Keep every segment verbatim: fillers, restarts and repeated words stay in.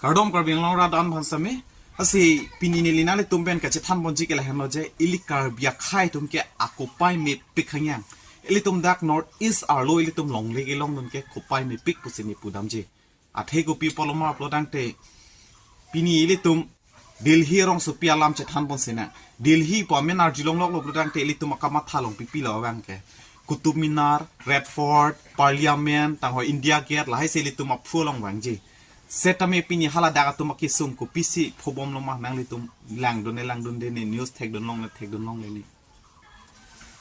Kardom Karbi Anglong rat an aphan sitame. Lasi pini neli nanglitum pen kachethan ponji ke lahenlo je, ili Karbi akhei atum ke akopai mepik hangyang. Ilitum dak North East arlo ilitum longle kelongdun ke kopai mepik pusi neli pudamji. Athe kopi apotlo ma pulo tangte, pini ilitum Delhi rongsopi alam chethan pon sinang. Delhi pu amen arjulongloklo pulo tangte ilitum akamatha along pipilo abang ke, Qutub Minar, Red Fort, Parliament, tangho India Gate, lahai si ilitum aphu along vangji. Setame pini haladak atum akesung kopisi phobomlo ma nanglitum langdunde langdunde ne, news thekdunlongle thekdunlongle ne.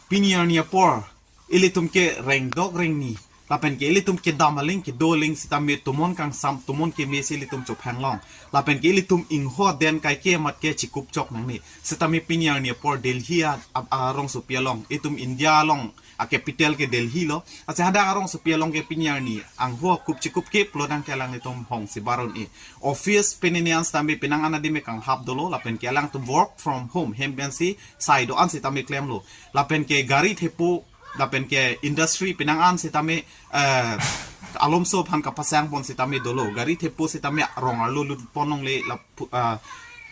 Pini arni apor ilitum ke rengdok rengni, lapen ke ilitum kedam aling kedo aling sitame tomon kangsam tomon keme si ilitum chophanglong. Lapen ke ilitum ingho aden kaike amat ke chikup chok nangne. Setame pini arni apor Delhi a, a, arongsopi along, itum India along a capital ke Delhi lo. Lasi hadak arongsopi along ke pini arni angho akup chikup ke pulo tangte alanglitum hong si bar un-e. Office penene an sitame penang an adim me kanghap dolo, lapen ke alangtum work from home, hem pensi sai do-an sitame klemlo. Lapen ke gari thepo, lapen ke industry penang an sitame, eh, alomso aphan kapasang pon sitame dolo. Gari thepo sitame rong arlo lut ponlongle, lapu-, ah,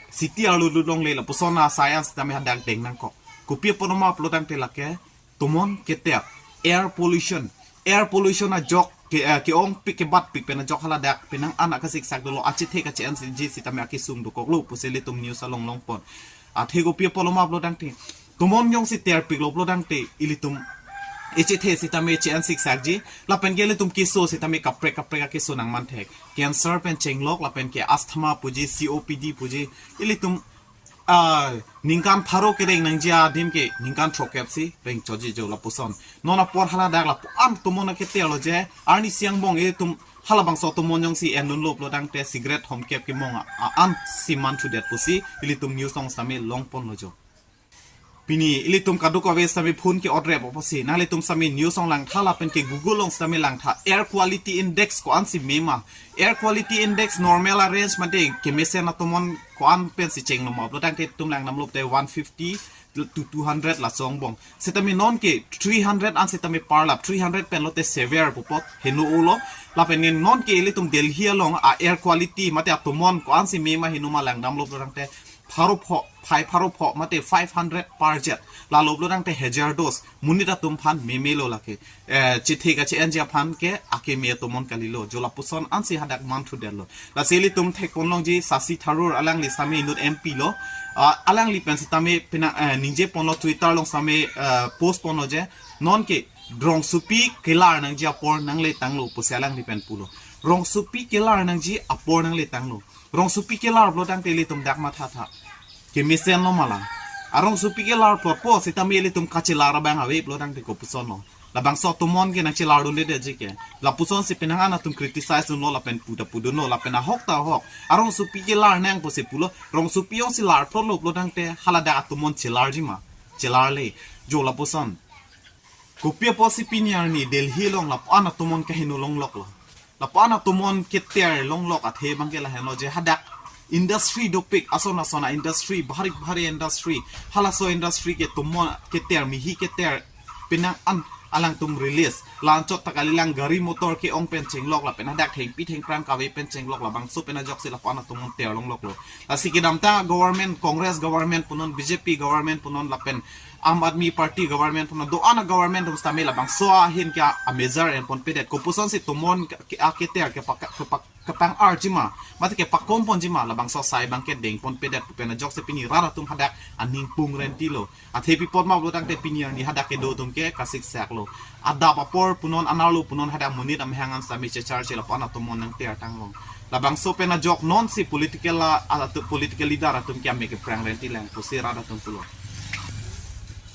city arlo lutlongle, lapuson asai an sitame hadak deng nangkok. Kopi apotlo ma pulo tangte lake tomon keter, air pollution. Air pollution ajok ke, eh, ke-ongpik kebatpik pen ajok haladak penang an akasiksak dolo, achethe kache-enji sitame akesung dokoklo pusi ilitum news along long pon. Athe kopi apotlo ma pulo tangte, tomon jongsi terpiklo pulo tangte ilitum echethe sitame che-en siksakji, lapen ke ilitum keso sitame kaprek kaprek akeso nangmanthek. Cancer pen chenglok, lapen ke asthma puji, C O P D puji, ilitum, ah, ningkan pharo kereng nangji adim ke ningkan throkkep si rengchotji jo lapuson. Non apor haladak lapu-an tomon aketerlo je, arnisi angbong ilitum halabangso tomon jongsi endunlo pulo tangte cigarette homkep kemong a, a-an si manthudet pusi ilitum news along sitame long ponlo jo. Pini ilitum kadokave sitame phone ke-otrep apotsi nanglitum sitame news along langtha lapen ke Google along sitame langtha, air quality index ko-ansi me ma. Air quality index normal a-range mate kemesen atomon ko-an pensi chenglo ma pulo tangte itum langdamlo te one fifty to two hundred laso angbong. Sitame non ke three hundred an sitame parlap, three hundred pen lote severe pu apot heno-olo. Lapen ke non ke ilitum Delhi along a-air quality mate atomon ko-ansi me ma heno ma langdamlo pulo tangte pharo pho, phai pharo pho mate five hundred parjat. Lalo pulo tangte hazardous, monit atum aphan memelo lake. Eh, chethe kache-enji aphan ke akeme atomon kalilo. Jo lapuson ansi hadak manthudetlo. Lasi ilitum thek ponlongji Shashi Tharoor, alangli sitame inut M P lo. Ah, alangli pen sitame pina, eh, ningje ponlo, Twitter along sitame, eh, post ponlo je, non ke rongsopi kelar nangji apor nangle tanglo pusi alangli pen pulo. Rongsopi kelar nangji apor nangle tanglo. Rongsopi kelar pulo tangte ilitum dak mathatha. Kemesenlo ma la. Arongsopi kelar plotpo sitame ilitum kachelar abang ave pulo tangte kopuson lo. Labangso atomon ke nangchelardundedetji ke. Lapusonsi penang an atum criticize dunlo lapen pu ta pudunlo lapen ahok ta ahok. Arongsopi kelar nang pusi pulo, rongsopi jongsi lar plotlo pulo tangte haladak atomon chelarji ma. Chelarle. Jo lapuson. Kopi apotsi pini arni Delhi along lapu-an atomon kaheno longloklo. Lapu-an atomon keter longlok athe abang ke lahenlo je hadak industry dopik, ason ason a-industry, bhari bhari industry, halaso industry ke tomon keter, mihi keter penang an alangtum release. La-anchot ta kalilang, gari motor ke-ong pen chenglok lapen hadak thengpi thengphrang kave pen chenglok, labangso pen ajoksi lapu-an atomon ter longloklo. Lasi kedamtang government, Congress government punon, B J P government punon, lapen Aam Aadmi Party government punon, do-an a-government atum sitame labangso ahin ke a-measure en ponpedet. Kopusonsi tomon ke, ke, aketer ke paka, ke pak, kepang-arji ma, mate kepakom ponji ma, labangso asai abang ke deng ponpedet pu pen ajoksi pini rat atum hadak aning pungrentilo. Athe pi apot ma pulo tangte pini arni hadak kedo atum ke kasiksaklo. Adap apor punon, anerlo punon hadak monit amahang an sitame checharche, lapu-an atomon nangter tanglo. Labangso pen ajok nonsi political a, a, atu-, political leader atum ke ame keprangrentilang pusi rat atum pulo.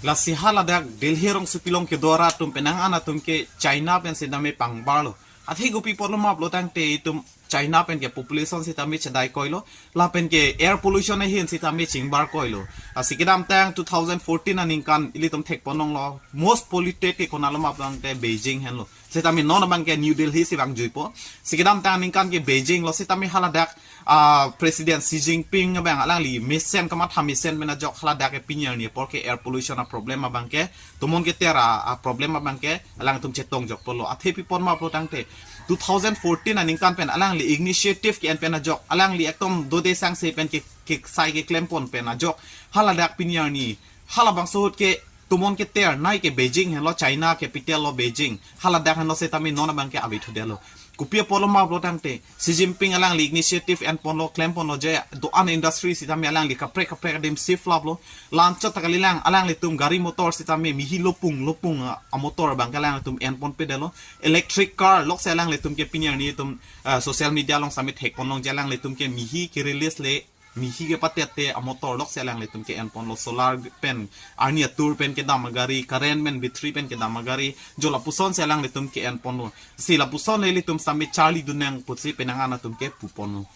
Lasi haladak Delhi rongsopi along kedo rat atum penang an atum ke China pen sitame pangbarlo. Athe kopi apotlo ma pulo tangte itum China pen ke population sitame chedai koilo, lapen ke air pollution ahin sitame chingbar koilo. Lasi kedamtang two thousand fourteen aningkan ilitum thek ponlonglo, most polluted ke konatlo ma pulo tangte Beijing henlo. Sitame non abang ke New Delhi si vangjuipo. Si kedamtang aningkan ke Beijing lo, sitame haladak, ah, President Xi Jinping abang alangli mesen kamatha mesen pen ajok haladak ke pini arni apor ke air pollution a-problem abang ke, tomon keter a, a-problem abang ke alangtum chetongjokpolo. Athe pi apot ma pulo tangte two thousand fourteen aningkan pen alangli initiative ke-en pen ajok, alangli ekdom dode sangse pen ke, ke sai keklempon pen ajok, haladak pini arni halabangso ahut ke tomon keter nai ke Beijing henlo, China capital lo Beijing, haladak henlo setame non abang ke ave thudetlo. Kopi apotlo ma pulo tangte, Xi Jinping alangli initiative enponlo, klemponlo je do-an industry setame alangli kaprek kaprek adim shift laplo. La-anchot ta kalilang, alanglitum gari motor setame mihi lopung lopung a, a motor abang ke alanglitum enponpedetlo. Electric car lok se alanglitum ke pini arni itum, ah, social media along setame thekponlong je alanglitum ke mihi ke-release le, mihi kepatette a motor lok se alanglitum ke-enponlo. Solar pen, arni atur pen kedam agari, current pen, battery pen kedam agari, jo lapuson se alanglitum ke-enponlo. Si lapuson le ilitum setame charlidun nang pusi penang an atum ke puponlo.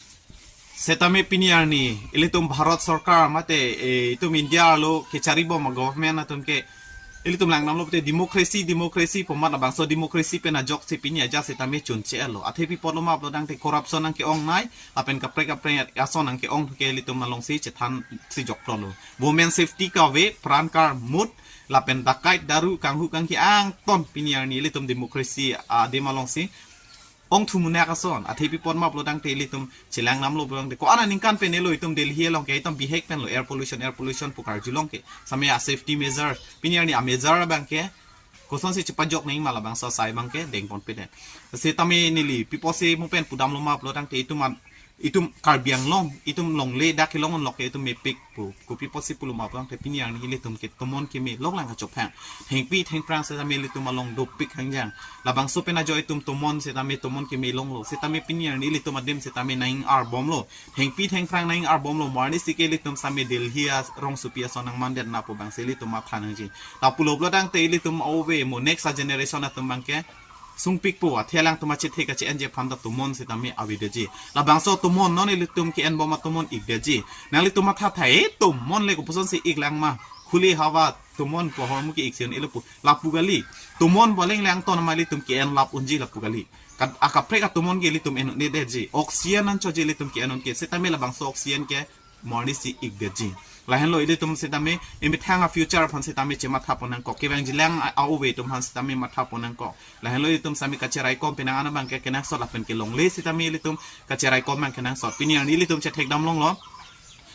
Setame pini arni ilitum Bharat Sorkar mate, eh, itum India arlo kecharibom a-government atum ke ilitum langdamlo pute democracy, democracy pu amat labangso democracy pen ajok si pini ajat setame chunche-etlo. Athe pi apotlo ma pulo tangte corruption nangke-ongnei, lapen kaprek kaprek ason nangke-ong ke ilitum alongsi chethan si joklo. Women safety kave, pran kar mut, lapen dacoit, daru, kanghu kangki angton pini arni ilitum democracy adim alongsi ongthu munak ason. Athe pi apot ma pulo tangte ilitum chelangdamlo pulo tangte, ko-an aningkan pen elo itum Delhi along ke itum bihek penlo, air pollution, air pollution pu karjulong ke. Setame a-safety measure, pini arni a-measure abang ke kosonsi chepajok nangji ma labangso asai abang ke dengponpedet. Setame neli pi apotsi mo pen pudamlo ma pulo tangte, itum an, itum Karbi Anglong, itum longle dak kelong onlok ke itum mepik pu. Kopi apotsi pulo ma pulo tangte pini arni ilitum ke tomon keme loklang kachophang. Thengpi thengphrang setame ilitum along dopik hangjang. Labangso pen ajok itum tomon setame tomon keme longlo. Setame pini arni ilitum adim setame nang-ingar bomlo. Thengpi thengphrang nang-ingar bomlo, mo arnisi ke ilitum setame Delhi arongsopi ason nangmandet na pu abangsi ilitum matha nangji. Lapulo pulo tangte ilitum ove mo next a-generation atum abang ke sungpikpo, athe alangtum achethe kache-enji aphan ta tomon setame avedetji. Labangso tomon non ilitum ke-enbom atomon ikdetji. Nanglitum matha tha, eh, tomon le kopusonsi iklang ma? Khuli hawa tomon pohor mu ke-ik si un-elo pu. Lapu kali. Tomon pu aling le angton ma ilitum ke-en lap unji lapu kali. Kat-, akaprek atomon ke ilitum en un-edetji. Oxygen anchotji ilitum ke-en un ke. Setame labangso oxygen ke mo arnisi ikdetji. Lahenlo ilitum setame emethang a-future aphan setame chemathapon nangkok. Kevangjilang a, a-ove atum aphan setame mathapon nangkok. Lahenlo ilitum setame kacheraikom penang an abang ke kenangsot lapen ke longle setame ilitum kacheraikom abang kenangsot. Pini arni ilitum chethekdam longlo.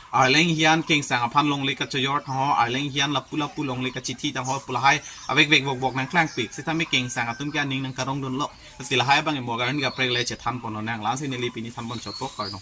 Arleng hian kengsang aphan longle kachoyor thangho, arleng hian lapu lapu longle kachithi thangho pu lahai avekvek vokvok nangklangpik. Setame kengsang atum ke aning nangkarongdunlo. Si lahai abang imo karan kaprek le chethanponlonang. La-ansi neli pini thanpon chotpo, kardom.